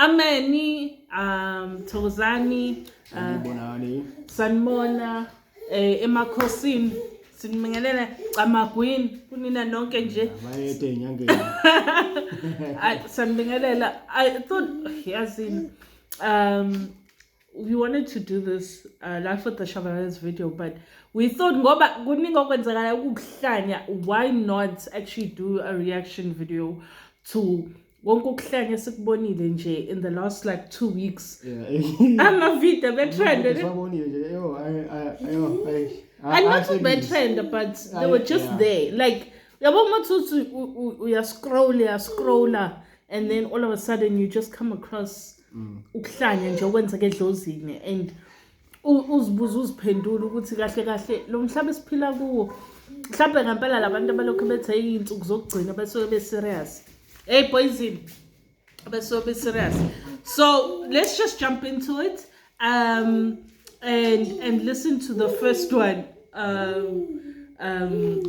Ameni, thokozani, Sanibonani. Sanibona emakhosini. Sinibingelele camagwini kunina nonke nje. Bayede enyangeni. Sanibingelela. I thought, yazini, we wanted to do this Life with the Shabalala's video, but we thought ngoba kuningi okwenzakala ukuhlanya, why not actually do a reaction video to wonke ukuhlanya esikubonile nje in the last like 2 weeks. Ama-video betrend. Sibonile nje, yo, ayo, ay. And not betrend, but they were just there. Like, yabo uma uthi uyascroll, uyascrolla, and then all of a sudden you just come across ukuhlanya nje okwenzeka edlozini, and uzibuza uziphendula ukuthi kahle kahle lo mhlaba esiphila kuwo, mhlawumbe ngempela labantu abalokhu bethe iy'nsuku zokugcina basuke be-serious. Hey poison, basuke be-serious. So let's just jump into it and listen to the first one.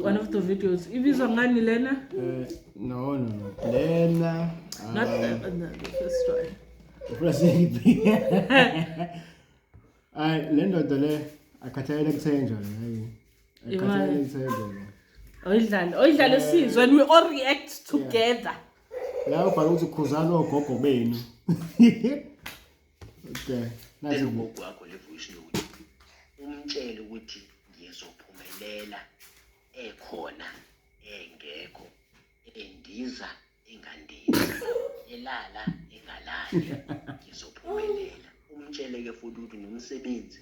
One of the videos. Ibizwa ngani lena? No. Lena. Not the first one. Ufuna siyiphi? Ay, le ndoda le akhathalele kuthenjwa le, hayi. Akhathalele kuthenjwa le. Oyidlale sizwe and we all react together. La ubhala ukuthi khuzani ogogo benu. Okay, nazi ugogo wakho le voice note. Umtshele ukuthi ngizophumelela ekhona engekho, endiza engandizi, elala engalali, ngizophumelela. Umtshele ke futhi ukuthi nomsebenzi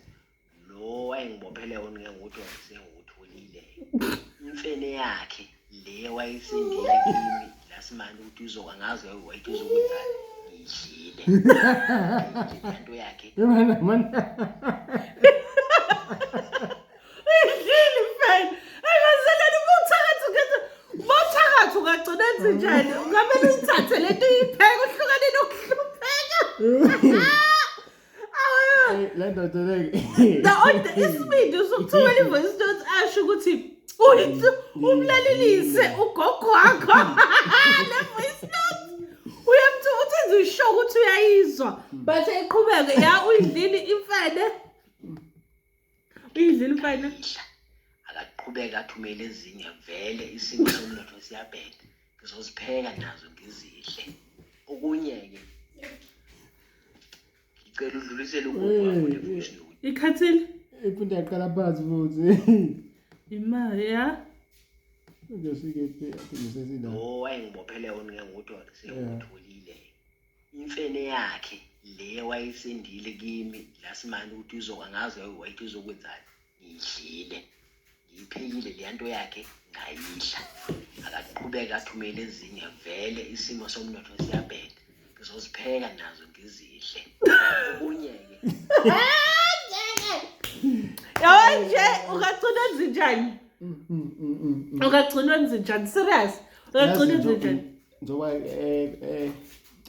lo wayengibophele wona ngeke ukuthi sengiwutholile. Imfene yakhe le wayesendile kimi last month ukuthi uzokwangazi wayethi uzokwenzani, ngiyidlile lento yakhe. Man. Uyidlile imfene. Ayibazalwane ubuthakathi ukhetha. Ubuthakathi ungagcina enze njani? Ungamele uyithathe lento uyipheke uhlukane nokuhlupheka. Le ndoda le. The old isibindi sokuthumela i-voice note asho ukuthi umlalelise ugogo wakho. Le voice note uyamthu uthi uzisho ukuthi uyayizwa, but eqhubeke ya uyidlile imfene. Uyidlile imfene. Akaqhubeka athumele ezinye vele isimo somnotho siyabheda. Ngizozipheka nazo ngizidle. Okunye-ke ngicela udlulisele ugogo wakho le voice note. Ikhathile? Iphinde yaqala phansi futhi. Imali ya? Nje sike sesila. Lo wayengibophele wona ngeke ukuthi sengiwutholile. Imfene yakhe le wayesendile kimi last month ukuthi uzokwangazi wayethi uzokwenzani, ngiyidlile. Ngiyiphekile le nto yakhe ngayidla. Akaqhubeka athumele ezinye vele isimo somnotho siyabheda. Ngizozipheka nazo ngizidle. Okunye-ke Yabo nje ungagcina wenze njani? Ungagcina wenze njani? Serious? Ungagcina wenze njani? Njengoba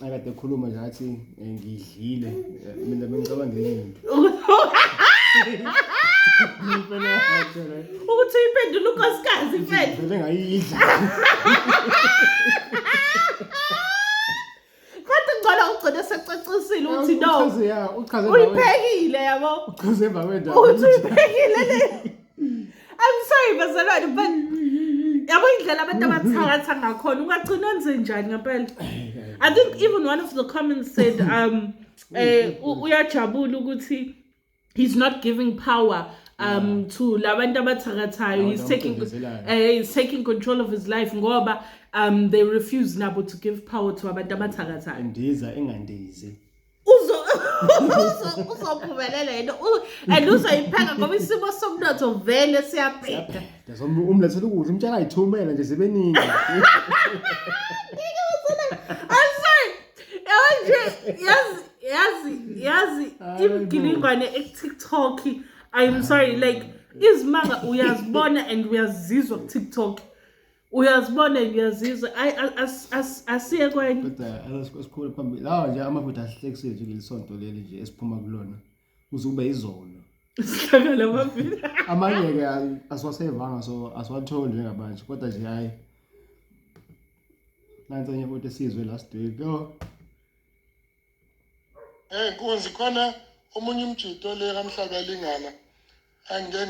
akade ekhuluma nje athi ngidlile, mina bengicabanga enye into. Ukuthi uyiphendule unkosikazi mfethu. Vele ngayidla. Kodwa ngcono ugcine secacisile ukuthi no. Uchaze ya, uchaze Uyiphekile yabo. Uchaze emva kwendaba. Uthi uyiphekile le. I'm sorry bazalwane, but yabo indlela abantu abathakatha ngakhona ungagcina wenze njani ngempela. I think even one of the comments said uyajabula ukuthi he's not giving power to labantu abathakathayo, he's taking he's taking control of his life ngoba they refuse nabo to give power to abantu abathakathayo. Endiza engandizi. Uzophumelela yena and uzoyipheka ngoba isimo somnotho vele siyabheda. Umlethela ukudla umtshela ayithumela nje zibe ningi. I'm sorry. Yabo nje yazi imigilingwane eTikTok. I'm sorry, like izimanga uyazibona and uyazizwa kuTikTok. Uyazibona and uyazizwa. Asiye kwenye. Kodwa asikhule phambili. Lawa nje amafutha asihlekisile nje kulisonto leli nje esiphuma kulona. Kuze kube izolo. Sihlakala amavili. Amanye ke asiwasevanga so asiwatholi njengamanje kodwa nje hayi. Nansi enye futhi esizwe last week. Yo. Hey Nkunzi, khona omunye umjito le kaMhlabuyalingana engike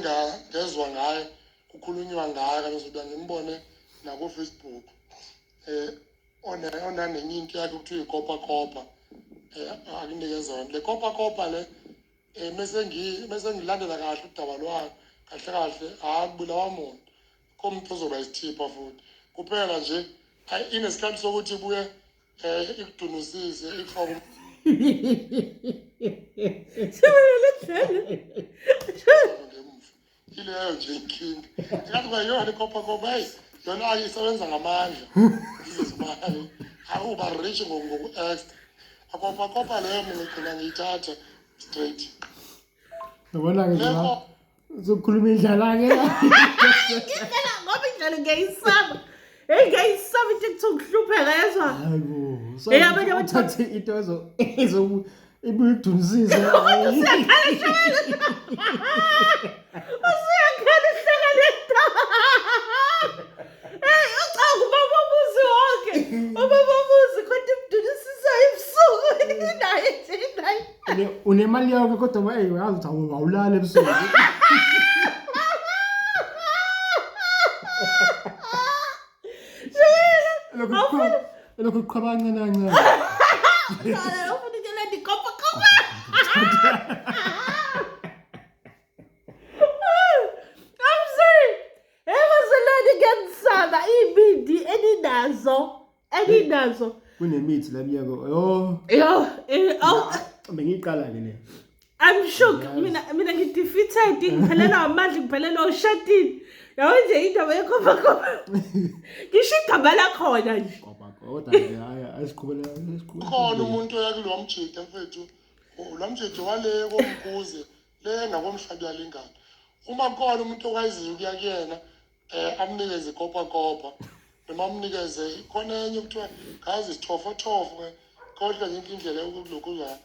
ngezwa ngaye kukhulunywa ngaye, ngizobe ngimbone naku-Facebook, onanenye into yakhe kuthiwa ikopa kopa, akunikeza yona le kopa kopa le. Mese ngilandela kahle udaba lwayo kahle kahle, akubulawa muntu, komuntu ozoba isithipha futhi kuphela nje inesikhathi sokuthi ibuye ikudunusise ikufake ngemuva. Ileyo nje inkinga ngathi kwayona ikopa kopa, hayi yona ayisebenza ngamandla izizimali, awuba rich ngoku-extra. Akopa kopa leyo mina ngigcina ngiyithatha straight. Yabona-ke nje la, uzokhuluma indlala-ke. Indlala, ngoba indlala ngiyayisaba. Hey, ngiyayisaba into ekuthiwa ukuhlupheka, yezwa. Hayi bo. Hey, abanye abantu- Uthathe into ezo ibuye ikudunisise. Usuyakhala shobela. Usuyakhala uhleka le ndaba. Hey, ucanga ubaba umuzi wonke. Ubaba umuzi kodwa imdunisisa ebusuku. Naye nje naye. Unemali yakho kodwa hey, uyazi ukuthi awulali ebusuku. Shobela. Lokhu kuqhaba kancane kancane. Ufuna ukulanda ikopa kopa. I'm sorry. Hey bazalwane, ngiyanisaba iy'bindi eninazo. Eninazo. Kunemithi la mnyako. Yo. Yo, oh, Bengiyiqala ke le. I'm shook. Mina ngi-defeated, ngiphelelwa amandla, ngiphelelwa ushatini. Yabo nje indaba yekopa kopa. Ngisho igama lakhona nje. Kopa kodwa ke hayi, asiqhubela asiqhubela. Khona umuntu oya kulowa mjito mfethu, lo mjito wale koMkhuze le ngakoMhlabuyalingana, uma kukhona umuntu okwaziyo ukuya kuyena amnikeze ikopa kopa noma amnikeze khona enye kuthiwa ngazi isithofothofo ke, kodwa yonke indlela yokulokhuza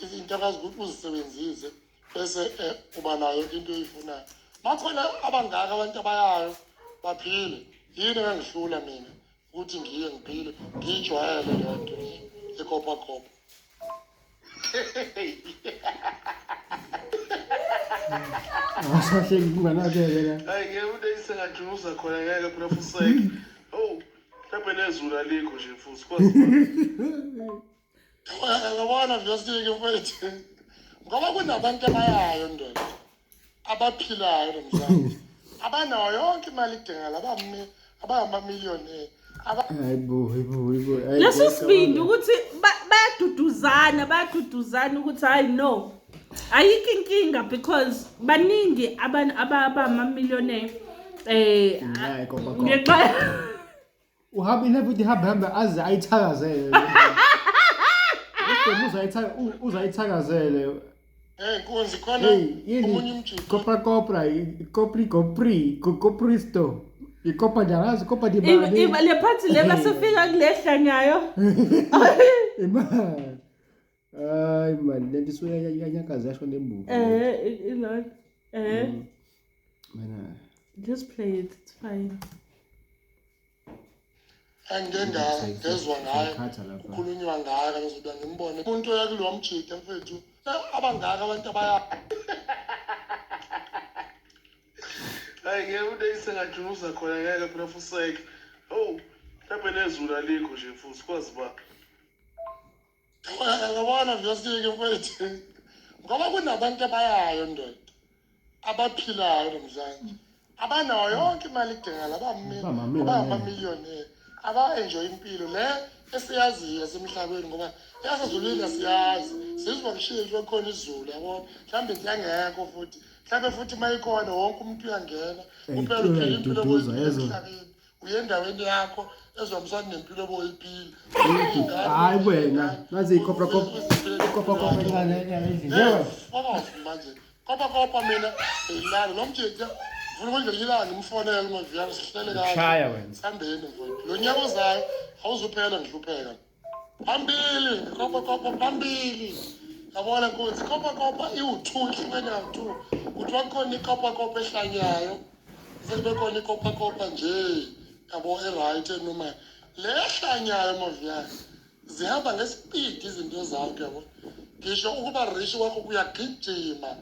izinto akwazi ukuthi uzisebenzise bese uba nayo yonke into oyifunayo. Bakhona abangaka abantu abayayo baphile, yini engangihlula mina ukuthi ngiye ngiphile ngiyijwayele leyo nto leyo ikopa kopa? Asahleki kunganakeke la. Hayi ngeke, umuntu eyisengajunuza khona, ngeke phela fuseke. Oh, mhlawumbe nezulu alikho nje futhi kwazi. Yabona viyosike mfethu, ngoba kunabantu abayayo ndoda abaphilayo namhlanje, abanayo yonke imali idingakala, abangama-millionaire. Hayibo, hayibo, hayibo. Hayi, Leso bo, sibindi ukuthi bayaduduzana, bayaduduzana ukuthi hayi no. Ayikho inkinga because baningi abantu abama-millionaire Hayi, kopa kopa. ngenxa Uhamba ile futhi hambe hambe aze ayithakazele. Ubhemu uzayithakazele. Hey Nkunzi, khona Hey, yini? omunye umjito Kopra kopra, kopri kopri, kopristo. Ikopa njalazi, kopa di mali. Le phathi le basefika kule hlanyayo. Imali. Hayi man, lento isuke yanyakaza yasho nembuka. Ilona. Mina Just play it, it's fine. Engike ngezwa ngaye Ngiyakhatha lapha. kukhulunywa ngaye, ngizobe ngimbone umuntu oya kulowa mjito mfethu, abangaka abantu abaya Hayi ngeke, umuntu eyisengajunuza khona, ngeke phela fuseke. Oh, mhlawumbe nezulu alikho nje futhi kwazi ba. Yabona viyosike mfethu, ngoba kunabantu abayayo ndoda abaphilayo namhlanje, abanayo yonke imali idingakala, Abama-millionaire. abangama-millionaire, aba-enjoy impilo le esiyaziyo yasemhlabeni, ngoba eyasezulwini asiyazi, sizwa kushintshwe khona izulu, yabona, mhlawumbe kuyangekho futhi, mhlawumbe futhi uma ikhona wonke umuntu uyangena kuphela uphila impilo uyayiduduza, oboyiphila yezwa. emhlabeni, uye endaweni yakho ezohambisana nempilo oboyiphila. Hayi wena, nazi ikopra kopra, ikopra kopra encane endlini. Yebo. Fuck off manje. Kopa kopa mina beyilala lo mjita, ngifuna ukuthi ngelinye ilanga ngimfonele uMaviyana, sihlele kahle. Shaya wena. Sihambeni mfowethu. Lo nyaka ozayo awuzuphela ngihlupheka. Phambili, kopa kopa phambili. Yabona Nkunzi, kopa kopa iwu-2, ihlukene kawu-2. Kuthiwa kukhona ikopa kopa ehlanyayo. Sekube khona ikopa kopa nje. Yabo, e-right noma le ehlanyayo Maviyana. Zihamba ngespeed izinto zakho, yabo. Ngisho ukuba rich kwakho kuyagijima,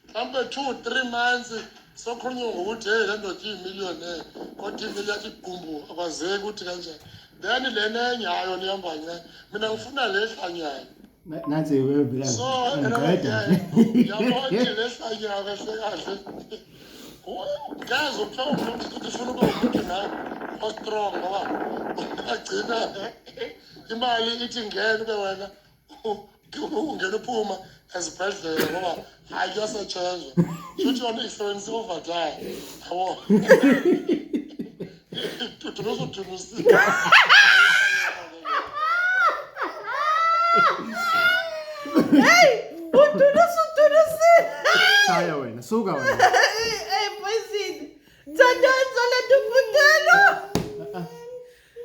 mhlawumbe 2, 3 months sokhulunywa ngokuthi, hey, le ndoda iyi-millionaire, kodwa imali yathi gumbu, akwazeki ukuthi kanjani. Then lena enye hayo nihamba kancane, mina ngifuna le hlanyayo. Nansi wevila. So ngiqeda. Yabo nje, le hlanyayo kahle kahle ngazi kuthiwa umuntu ukuthi ufuna ube umuntu nawe o-strong, ngoba agcina imali ithi ngena, ube wena ungena uphuma esibhedlela, ngoba hayi, kuyasetshenzwa. Shuthi yona isebenzisa overtime, yabo, udunusa udunusile. Hey, udunusa udunusile. Shaya wena, suka wena. Hey, poison. Thandazo letuputelo.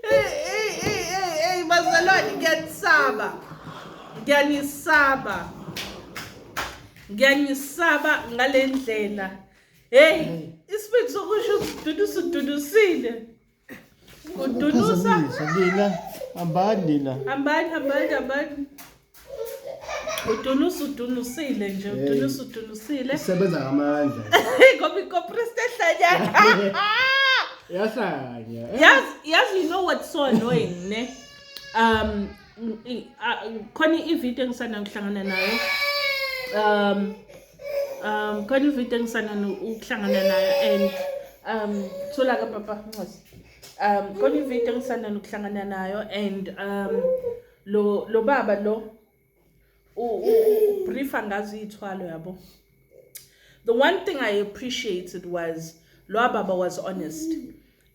Hey, hey, hey, hey, hey, bazalwane, ngiyanisaba. Ngiyanisaba. Ngiyanisaba ngale ndlela. Hey, isibindi sokusho udunusa udunusile. Udunusa. Phazamisa nina, hambani nina. Hambani, hambani, hambani. Udunusa udunusile nje, udunusa udunusile. Isebenza ngamandla. Ngoba ikoprist ehlanyana. Yahlanya. Yazi, you know what's so annoying, ne? Khona ivideo engisanda kuhlangana nayo. Khona ivideo engisanda ukuhlangana nayo and thola ka papa Nkosi. Khona ivideo engisanda ukuhlangana nayo and lo baba lo u-briefa ngazo iy'thwalo, yabo. The one thing I appreciated was lo baba was honest.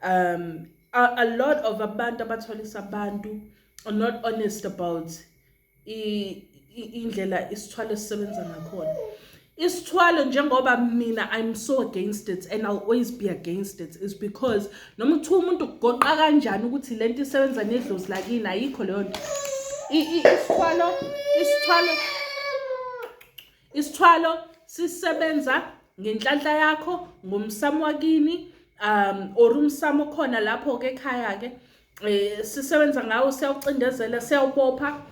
A lot of abantu abatholisa abantu are not honest about indlela isithwalo esisebenza ngakhona. Isithwalo, njengoba mina I'm so against it and I'll always be against it, is because noma kuthiwa umuntu ugoqa kanjani ukuthi lento isebenza nedlozi lakini, ayikho leyo nto. Isithwalo sisebenza ngenhlanhla yakho, ngomsamo wakini, or umsamo okhona lapho ke ekhaya ke, sisebenza ngawo, siyawucindezela, siyawubopha,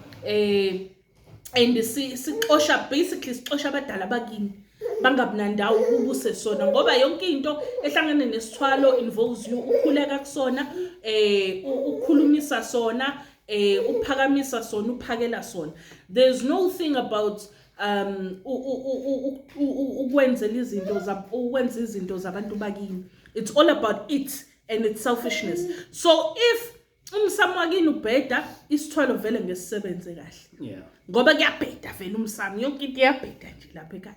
and sixosha, basically sixosha abadala bakini bangabi nandawo ubuse sona, ngoba yonke into ehlangene nesithwalo involves you ukhuleka kusona, ukhulumisa sona, uphakamisa sona, uphakela sona. There's no thing about ukwenzela izinto, ukwenza izinto zabantu bakini. It's all about it and it's selfishness. So if umsamo wakini ubheda, isithwalo vele ngesisebenze kahle, ngoba kuyabheda vele umsamo, yonke into iyabheda nje lapha ekhaya,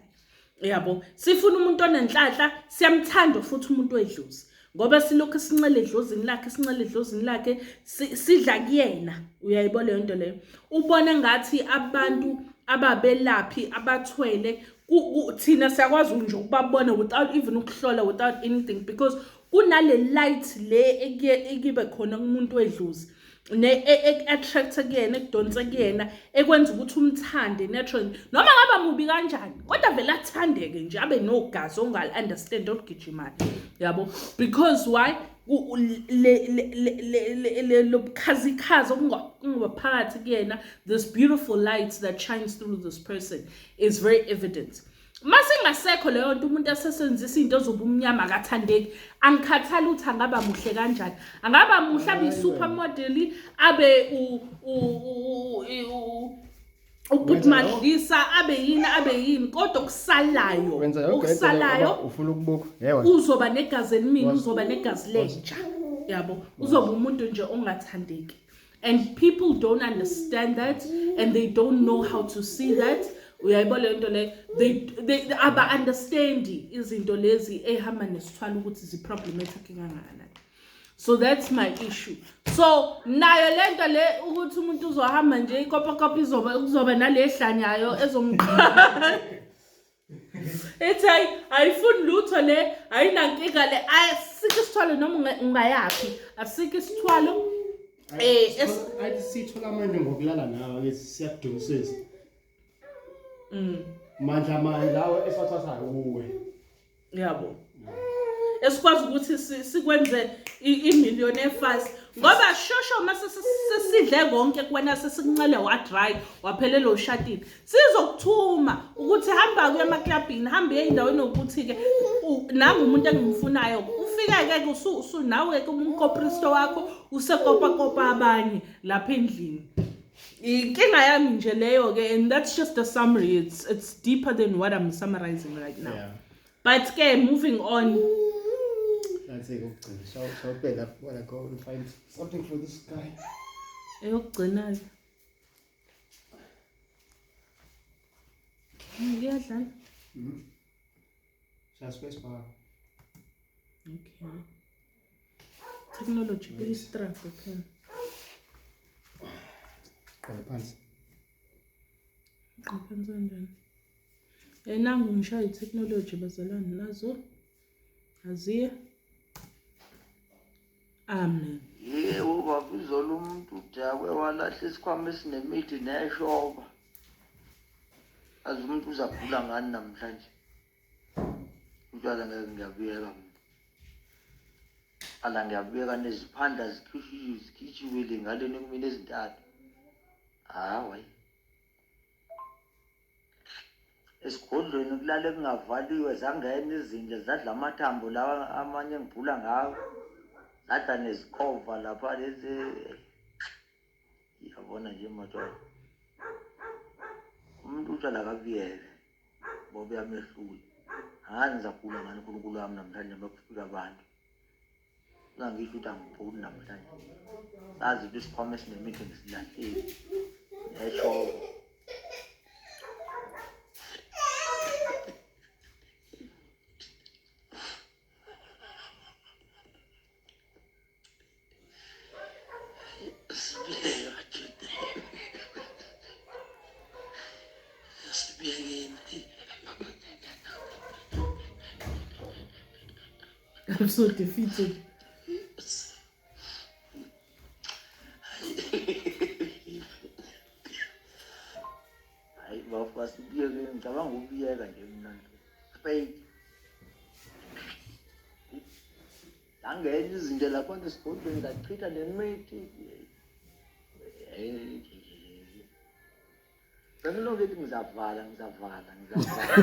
yabo. Sifuna umuntu onenhlanhla, siyamthanda futhi umuntu wedlozi, ngoba silokhu sincele edlozini lakhe, sincele edlozini lakhe, sidla kuyena. Uyayibona leyo nto leyo? Ubona ngathi abantu ababelaphi abathwele, thina siyakwazi nje ukubabona without even ukuhlola, without anything, because kunale light le ekibe khona kumuntu wedlozi ne e-attract kuyena, ekudonsa kuyena, ekwenza ukuthi umthande naturally, noma ngaba mubi kanjani, kodwa vele athandeke nje, abe nogazi ongali-understand olugijimayo, yabo. Because why? Lobukhazikhazi okungoba phakathi kuyena, this beautiful light that shines through this person is very evident. Masingasekho leyo nto, umuntu asesenzisa izinto zobumnyama, akathandeki. Angikhathali ukuthi angaba muhle kanjani, angaba muhle, abe i-supermodel, abe ubhuti Madlisa, abe yini, abe yini, kodwa okusalayo, Wenza yonke into le okusalayo, ngoba ufuna ukubuka yewa. Uzoba negazi elimini, uzoba negazi lenja, yabo. Uzoba umuntu nje ongathandeki, and people don't understand that and they don't know how to see that. Uyayibona leyo nto leyo? They aba-understandi izinto lezi ey'hamba nesithwalo ukuthi zi-problematic kangakanani. So that's my issue. So nayo lento le ukuthi umuntu uzohamba nje ikopakopa, izoba kuzoba nale ehlanyayo ezomqala ethi hayi, ayifuni lutho le, ayinankinga le. Asikho isithwalo noma ungayaphi, asikho isithwalo. Ayithi sithola amandla ngokulala nawe ke, siyakudumsisa mandla manje lawo esiwathathayo kuwe. Yabo, esikwazi ukuthi sikwenze i-millionaire fast, Ngoba shosho mase sesidle konke kuwena, sesikuncele wa-dry, waphelelwa ushatini, sizokuthuma ukuthi hamba kuye emaklabhini, hamba uye ey'ndaweni ukuthi-ke nangu umuntu engimfunayo. Ufike-ke nawe-ke umkopristo wakho usekopakopa abanye lapha endlini. Inkinga yami nje leyo-ke, and that's just a summary. It's deeper than what I'm summarizing right now. But ke, moving on. That's it, ukugcina. Shall we play that while I go and find something for this guy? Eyokugcina-ke. Kuyadlala. Shall space bar. Okay. Technology kuyi-struggle phela. Qala phansi. Qaphansi kanjani? Nangu ngishaya i-technology, bazalwane, nazo. Aziye. Amen. Yebo baba, izolo umuntu udakwe walahla isikhwama esinemithi neshoba. Azi umuntu uzagula ngani namhlanje? Utshwala ngeke, ngiyabuyeka mina. Ala ngiyabuyeka, neziphandla zikhishiwe, zikhishiwe le ngaleni kumina ezintathu. Hayi. Esigodlweni kulale kungavaliwe, zangena izinja zadla amathambo lawa amanye engibhula ngawo. Zadla nezikhova lapha lezi. Iyabona nje madoda. Umuntu utshwala akabuyeke ngoba uyamehlula. Hayi, ngizagula ngani uNkulunkulu wami namhlanje makufika abantu. Ungangisho ukuthi angibhuli namhlanje. Sazi ukuthi isikhwama esinemithi ngisilahlile. Neshobo. Sibiyeka Jude. Sibiyekeni. I'm so defeated. Hayi bafo, sibiyeke, ngicabanga ukubiyeka nje mina nje. Straight. Zangena izinto lapha esigodlweni, zachitha nemithi. Bengilokhu ethi ngizavala, ngizavala, ngizavala.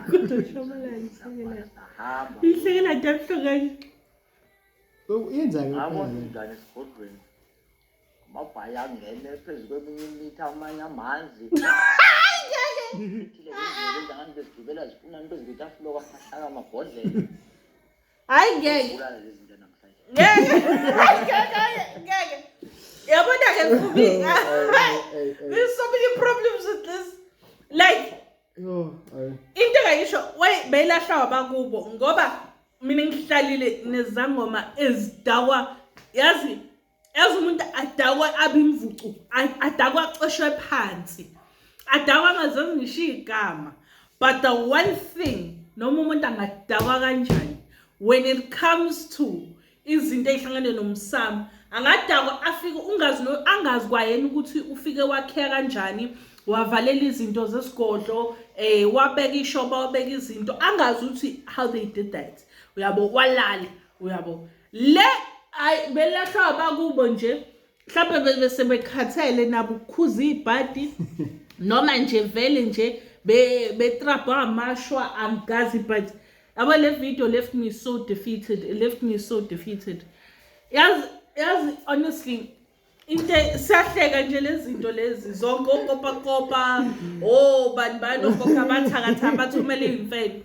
Kodwa Shabalala, ihlekela. Sahamba. Ihlekela nje ebuhlungu kanje. Yenzani Ngabona phela? ingane esigodlweni. Amabhayi angene phezu kweminye imithi, amanye amanzi. Thile lezi ngane bezigibela zifuna into ezikwitafula, kwaphahlaka amabhodlela. Hayi ngeke. Bulala lezi zinto namhlanje. Ngeke. Hayi ngeke, ngeke. Yabona ke for me. There's so many problems with this. Like Yo, ayi. into engayisho, wey, beyilahlwa abakubo, ngoba mina ngihlalile nezangoma ezidakwa, yazi yazi umuntu adakwa abe imvucu, adakwa acoshwe phansi, adakwa angazazi ngisho igama. But the one thing, noma umuntu angadakwa kanjani, when it comes to izinto ey'hlangane nomsamo, angadakwa afike ungazi angazi kwayena ukuthi ufike wakheka kanjani, wavalela izinto zesigodlo, wabeka ishoba, wabeka izinto, angazi ukuthi how they did that, uyabo, walala, uyabo. Le ayi, belahlwa abakubo nje, mhlawumbe bese bekhathele nabo ukukhuza ibhadi, noma nje vele nje betrabha amashwa, angazi. But yabo, le video left me so defeated. It left me so defeated. Yazi yazi, honestly, into siyahleka nje lezi zinto lezi zonke, okopakopa, oh bani bani, okhokha abathakatha bathumele iy'mfene,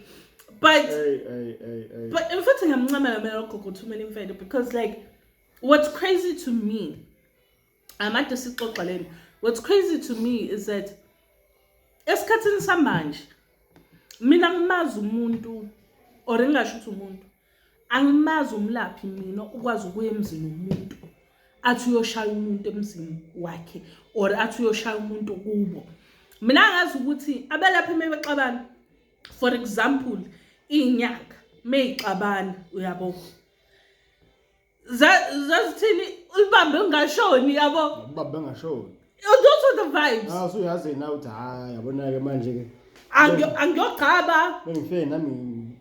but Hey, hey, hey, hey. But futhi ngiyamncamela mina ugogo uthumela imfene, because like, what's crazy to me, amade sixoxa lento, what's crazy to me is that esikhathini samanje mina ngimazi umuntu, or ngingasho ukuthi umuntu, angimazi umlaphi mina ukwazi ukuya emzini womuntu athi uyoshaya umuntu emzini wakhe, or athi uyoshaya umuntu kubo. Mina angazi ukuthi abelaphi mebexabana, for example iy'nyanga meyixabana, uyabo, zazithini, ulibambe ungashoni, yabo. Ubaba bengashoni. Those were the vibes. Ah, usuyazi na uthi hayi, yabona ke manje ke. Angiyogqaba. Bengifike nami.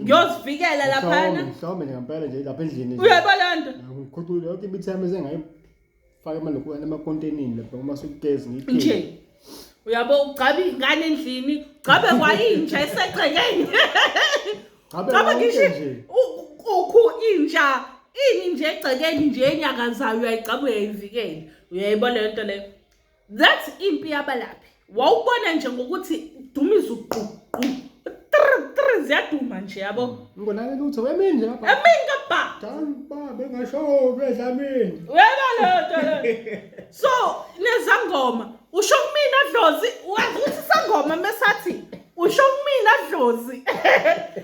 Ngiyozivikela laphana. Mhlawumbe nje ngempela nje lapha endlini nje. Uyayibona lento? Ngikhuculula yonke imithi yami esengayifaka emalokhu emakontenini lapha uma sukugezi ngiyikhiphe. Nje. Uyabo ugcabe ingane endlini, ugcabe kwayinja esegcekeni. Gcabe Gcabe yonke ngisho nje. ukhu inja, ini nje egcekeni nje enyakazayo uyayigcaba uyayivikela. Uyayibona le nto leyo. That's impi yabalaphi. Wawubona nje ngokuthi dumiza uqu qu. Trr trr ziyaduma nje yabo. Ngonake lutho wemini nje lapha. Emini kabha. Dani bengasho bedlamini. Uyayibona leyo nto leyo. So nezangoma usho kumina dlozi wazi ukuthi isangoma mesathi usho kumina dlozi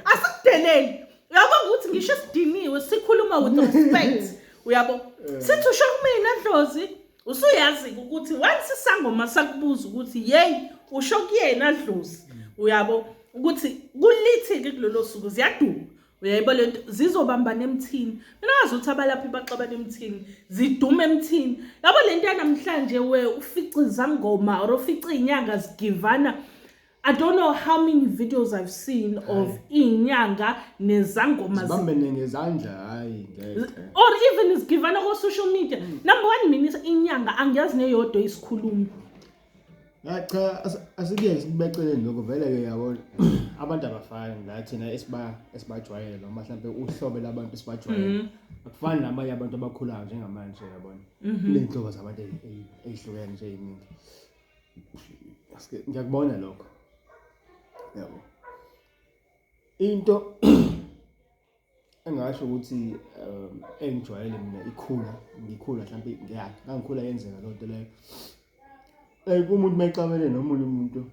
asikudeleli uyabona ukuthi ngisho sidiniwe sikhuluma with respect uyabo sithi usho kumina dlozi usuyazi ukuthi once isangoma sakubuza ukuthi hey usho kuyena dlozi uyabo ukuthi kulithi-ke kulolo suku ziyaduma uyayibona lento zizobambana emthini mina ngazi ukuthi abalaphi baxabana emthini ziduma emthini yabo lento yanamhlanje we ufice izangoma or ufice iy'nyanga zigivana. I don't know how many videos I've seen of iy'nyanga nezangoma Zibambene ngezandla hayi ngeke. Or even zigivana ko-social media. Number one, mina inyanga angiyazi neyodwa isikhulumi. Ya cha asike sibeceleni lokho vele ke yabona abantu abafani la thina esibajwayele noma mhlawumbe uhlobo labantu esibajwayele akufani nabanye abantu abakhulayo njengamanje yabona kuney'nhlobo zabantu ey'hlukene nje ey'ningi. Ngiyakubona lokho yabo. Into engasho ukuthi engijwayele mina ikhula ngikhula mhlawumbe ngiyakhe ngangikhula yenzeka loo nto leyo. Umuntu mayexabene nomunye umuntu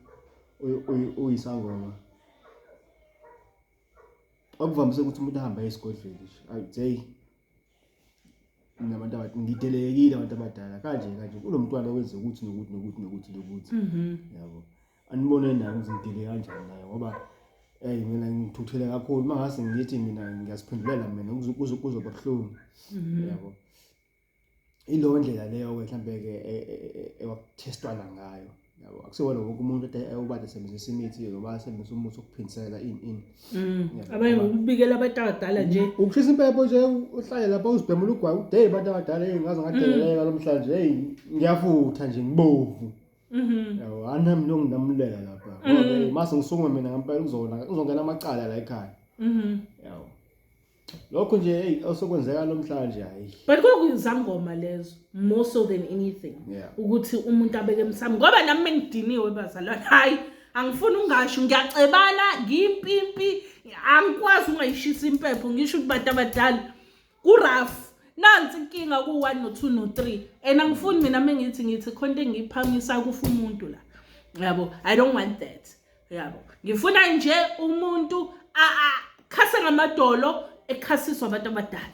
uyisangoma okuvamise ukuthi umuntu ahambe aye esigodlweni nje athi hey nabantu abadala ngidelekile abantu abadala kanje kanje kulo mntwana wenze ukuthi nokuthi nokuthi nokuthi nokuthi yabo anibone naye ukuthi ngidele kanjani naye ngoba hey mina ngithukuthele kakhulu mangase ngithi mina ngiyaziphendulela mina kuzoba buhlungu yabo. Ileyo ndlela leyo-ke mhlambe-ke ekwakuthestwana ngayo yabo. Akusiwona wonke umuntu obade esebenzisa imithi noma asebenzisa umuthi wokuphindisela ini ini. Abanye ngokubikela abantu abadala nje. Ukushisa impepho nje uhlale lapha uzibhemula ugwayi uthi hey bantu abadala hey ngaze ngadeleleka namhlanje hey ngiyafutha nje ngibovu. Yabo anami nongindamulela lapha. Ngoba hey mase ngisukume mina ngempela kuzongena amacala la ekhaya. Yabo. Lokho nje hey osokwenzeka namhlanje hayi. But kwakuyizangoma lezo more so than anything. Ukuthi umuntu abeke emsamo ngoba nami mengidiniwe bazalwane hayi angifuni ungasho ngiyacebana ngiyimpimpi angikwazi ungayishisa impepho ngisho ukuthi bantu abadala ku-rough nansi inkinga ku-1 no-2 no-3 and angifuni mina mengithi ngithi khona into engiyiphamisa kufa umuntu la yabo. I don't want that yabo. Ngifuna nje umuntu khase ngamadolo ekhasiswa abantu abadala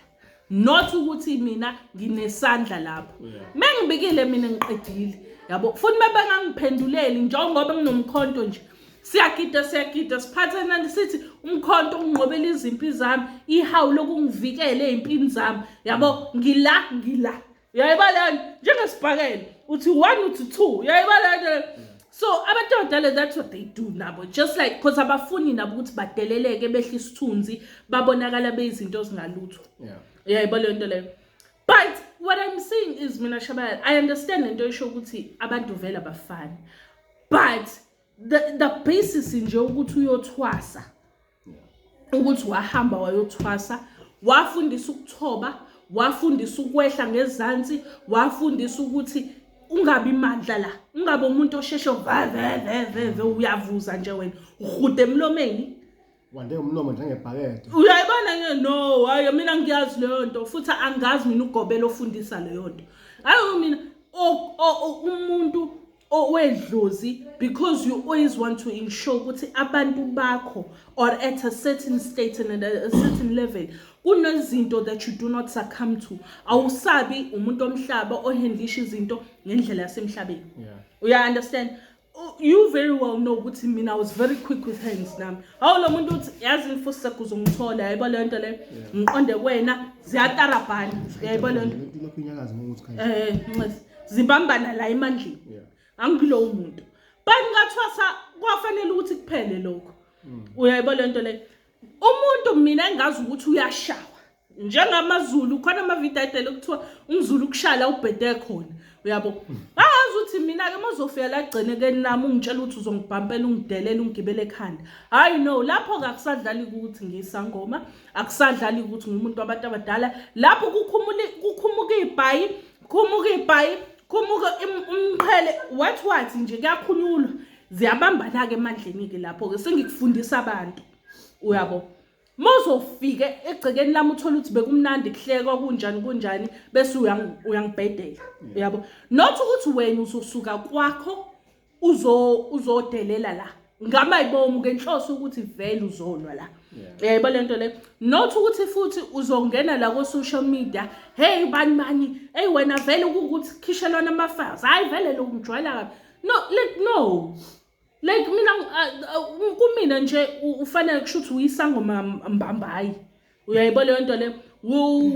not ukuthi mina nginesandla lapho. Mengibikile mina ngiqedile yabo. Futhi mabengangiphenduleli njengoba nginomkhonto nje siyagida siyagida siphathana sithi umkhonto unqobela izimpi zami ihawu lokungivikela ezimpini zami yabo. Ngila ngila uyayibala njengesibhakela uthi 1 uthi 2 uyayibala. So abantu abadala that's what they do nabo just like because abafuni nabo ukuthi badeleleke behle isithunzi babonakala beyizinto ezingalutho. Uyayibona le nto leyo. But what I'm saying is mina Shabala I understand lento esho ukuthi abantu vele abafani but the basis nje ukuthi uyothwasa ukuthi wahamba wayothwasa wafundisa ukuthoba wafundisa ukwehla ngezansi wafundisa ukuthi ungabi mandla la ungabe umuntu osheshe ve uyavuza nje wena uhude emlomeni wande umlomo njengebhakede uyayibona nje. No hayi mina ngiyazi leyo nto futhi angazi mina ugobela ofundisa leyo nto. Hayi mina umuntu owedlozi because you always want to ensure ukuthi abantu bakho or at a certain state and at a certain level kunezinto that you do not succumb to. Awusabi umuntu omhlaba ohandlisha izinto ngendlela yasemhlabeni. Uya understand? You very well know ukuthi mina I was very quick with hands nami. Hawu lo muntu uthi yazi mfuseka uzongithola yayibona le nto le ngiqonde kuwena ziyatarabhana uyayibona le nto lokhu inyakaza ngokuthi kanje zibambana la emandleni. Angilowo umuntu but ngathwasa kwafanele ukuthi kuphele lokho uyayibona le nto le. Umuntu mina engazi ukuthi uyashawa njengamaZulu, khona amavidiyo ayidele kuthiwa umZulu ukushala ubhede khona, uyabo. Angazi ukuthi mina-ke uma uzofika la gcinekeni nami ungitshela ukuthi uzongibhampela, ungidelela, ungigibele ekhanda, hhayi no. Lapho-ke akusadlali ukuthi ngiyisangoma, akusadlali ukuthi ngumuntu wabantu abadala. Lapho kukhumuka ibhayi, khumuka ibhayi, khumuka umqhele, what what nje, kuyakhunyulwa, ziyabambana-ke emandleni-ke. Lapho-ke sengikufundisa abantu, uyabo. Uma uzofika egcekeni lami uthole ukuthi bekumnandi, kuhlekwa, kunjani kunjani, bese uyangibhedela, uyabo. Not ukuthi wena uzosuka kwakho uzodelela la ngamayibomu ngenhloso ukuthi vele uzolwa la, uyayibona lento le. Not ukuthi futhi uzongena la ko-social media, hey bani bani, hey wena vele kuwukuthi khishelwana ama-files, hhayi vele lo ngijwayela kabi. No, like no, like mina kumina nje ufanele kusho ukuthi uyisangoma mbambayi, uyayibona leyo nto leyo.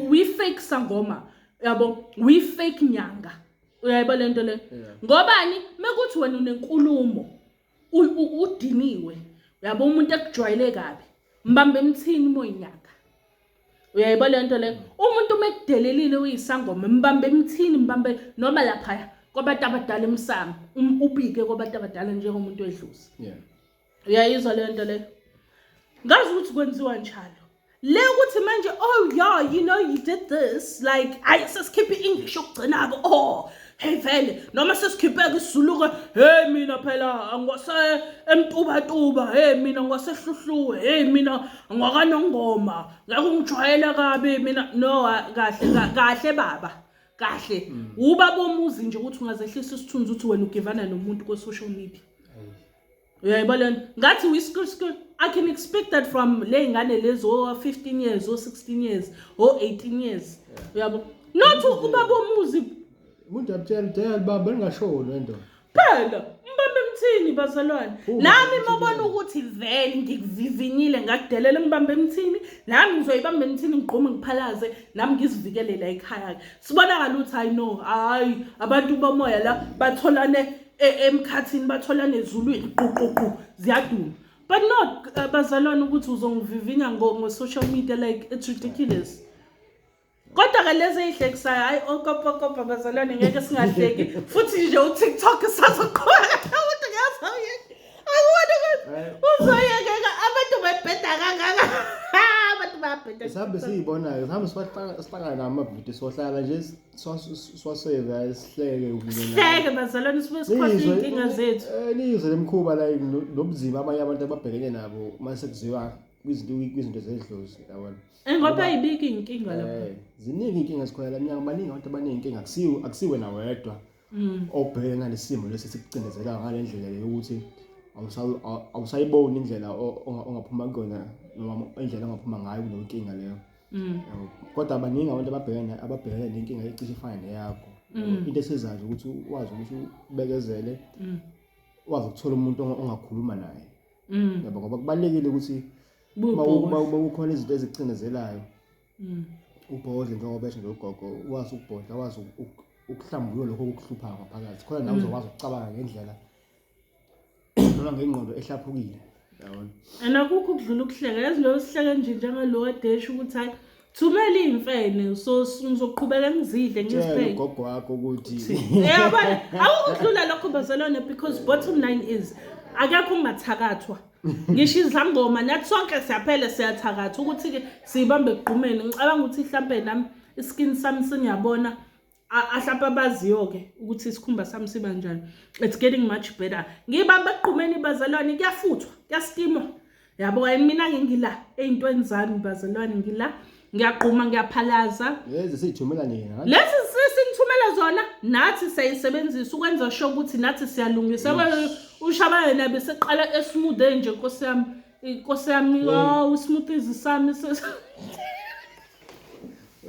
We-fake sangoma, yabo, we-fake nyanga, uyayibona leyo nto leyo. Ngobani mekuthi wena unenkulumo, udiniwe, uyabo, umuntu ekujwayele kabi, mbambe emthini uma uyinyanga, uyayibona leyo nto leyo. Umuntu uma ekudelelile uyisangoma, mbambe emthini, mbambe noma laphaya kwabantu abadala emsamo, ubike kwabantu abadala njengomuntu wedlozi. Uyayizwa leyo nto leyo? Ngazi ukuthi kwenziwa njalo le, ukuthi manje, oh yeah, you know you did this, like ayi sesikhiphe i-English yokugcina-ke, oh hey vele, noma sesikhiphe-ke isiZulu-ke, hey mina phela angwase eMtubatuba, hey mina ngwasehluhluwe, hey mina ngwakanongoma, ngeke ungijwayele kabi mina. No, kahle kahle baba, kahle uba bomuzi nje ukuthi ungazehlisa isithunzi uthi wena ugivana nomuntu kwe-social media, uyayibona lento. Ngathi we school school, I can expect that from le ngane lezi o 15 years, o 16 years, o 18 years, uyabo, not ubaba omuzi. Umuntu akutshela ukuthi baba lingashoni lento. Phela mbambe emthini bazalwane. Uma Nami emthini. mabona ukuthi vele ngikuvivinyile, ngakudelela, ngibambe emthini, nami ngizoyibamba emthini, ngigqume, ngiphalaze, nami ngizivikele la ekhaya. Sibonakala ukuthi hayi no, hayi abantu bomoya la batholane emkhathini, batholane ezulwini, quququ ziyaduma. But not bazalwane ukuthi uzongivivinya ngo-social media, like it's ridiculous. Kodwa-ke lezi ey'hlekisayo, hhayi okopokopa bazalwane, ngeke singahleki futhi nje. UTikTok sazoqhubeka ukuthi ngiyazoyeka, akubona ukuthi uzoyekeka, abantu bebheda kangaka, abantu bayabheda. Sihambe siyibonayo, sihambe sihlangana namavidiyo, sohlala nje siwaseva, sihleke kunye nawe. Sihleke bazalwane, sibuye sikhohlwe Nizwe- iy'nkinga zethu. Nizwe lemkhuba la nobunzima abanye abantu ababhekene nabo uma sekuziwa kwizinto zedlozi, yabona. Ngoba ayibiki iy'nkinga lapho. Ziningi iy'nkinga zikhona la mnyango, baningi abantu abaney'nkinga, akusiwe nawedwa obhekene nalesi simo lesi esikucindezelayo ngale ndlela le yokuthi awusayiboni indlela ongaphuma kuyona noma indlela ongaphuma ngayo kuleyo nkinga leyo. Yabo. Kodwa baningi abantu ababhekene nenkinga ecishe ifane neyakho. Into esizayo ukuthi wazi ukuthi ubekezele, wazi ukuthola umuntu ongakhuluma naye. Yabo, ngoba kubalulekile ukuthi uma Bubhodle. uma kukhona izinto ezikucindezelayo ubhodle, njengoba esho nje ugogo, wazi ukubhodla, wazi ukuhlambulula lokho okukuhluphayo ngaphakathi khona, nawe uzokwazi ukucabanga ngendlela noma ngengqondo ehlaphukile, yabona. And akukho ukudlula ukuhleka, yazi, lo sihleke nje njengalo wadesha ukuthi hayi thumela iy'mfene, so ngizoqhubeka ngizidle, Tshela ngizipheke. ugogo wakho ukuthi Yabona, akukho ukudlula lokho bazalwane, because bottom line is akekho ungathakathwa, ngisho izangoma, nathi sonke siyaphela, siyathakatha. Ukuthi-ke siyibambe ekugqumeni, ngicabanga ukuthi hlampe nami iskin sami sengiyabona hlampe abaziyo-ke ukuthi isikhumba sami siba njani, it's getting much better. Ngiyibambe ekugqumeni bazalwane, kuyafuthwa, kuyastimwa, yabo. And mina-ke ngila ey'ntweni zami bazalwane, ngila ngiyagquma, ngiyaphalaza. Lezi siyithumela nina. Lezi sinithumela zona, nathi siyayisebenzisa ukwenza sure ukuthi nathi siyalungisa. Ushaba yena beseqala esmooth nje, nkosi yami, inkosi yami, oh, ismoothies sami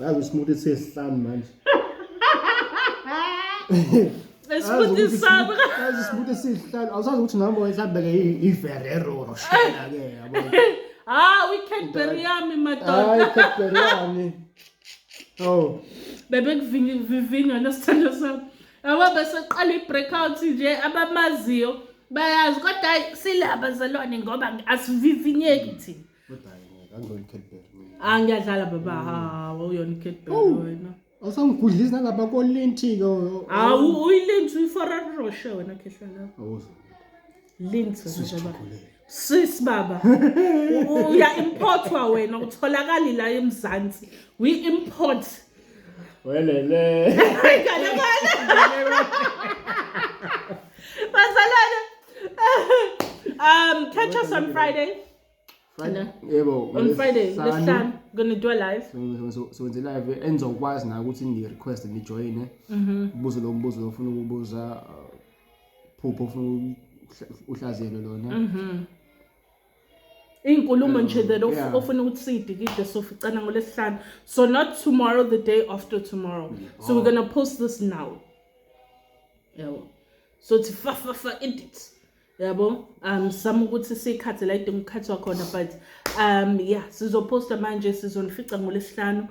Yazi ismoothie sesihlanu manje. Ismoothie sami. Yazi ismoothie sihlanu, awusazi ukuthi nami mhlawumbe ke i-Ferrero Rocher ke, yabo. Ah, we-Cadbury yami madoda. Hayi, Cadbury yami. Oh. Bebekuvivinywa nesithando sami, yabo, beseqala i-breakout nje, abamaziyo bayazi. Kodwa hayi sila bazalwane, ngoba asivivinyeki thina. Kodwa hhayi ngeke, angiyona i-Cadbury mina. Ah, ngiyadlala baba. Hawu, uyona i-Cadbury wena. Awusangigudlisi nalapha koLindt-ke. Hawu, uyiLindt, uyi-Ferrero Rocher wena khehla lapho. Awuzwa. Lindt wena Swiss baba. chocolate. Sis baba. Uya importwa wena, utholakali la eMzansi. We import. Welele. Ngale ngale. Bazalwane. Catch us on Friday. Friday. Yebo. On Friday, ngolwesihlanu. lesihlanu, gonna do a live. So wenze live enizokwazi nayo ukuthi ni-request nijoyine. Ubuze lo mbuzo ofuna ukubuza, phupho ofuna uhlaziyelwe lona. Iy'nkulumo nje that ofuna ukuthi siyidikide, soficana ngolwesihlanu. So not tomorrow, the day after tomorrow. So we're gonna post this now. Yabo. So thi fa fa fa edit. Yabo. Sama ukuthi siyikhathe la idinga ukukhathwa khona, but yeah, sizoposta manje, sizonifica ngolwesihlanu.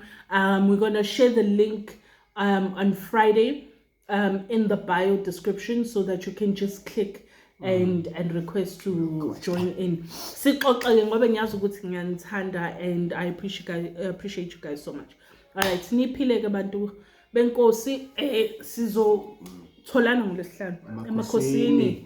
We're gonna share the link on Friday in the bio description so that you can just click and request to join in. Sixoxe ngoba ngiyazi ukuthi ngiyanithanda and I appreciate you guys so much. All right, niphile ke bantu benkosi, sizotholana ngolwesihlanu emakhosini. Emakhosini.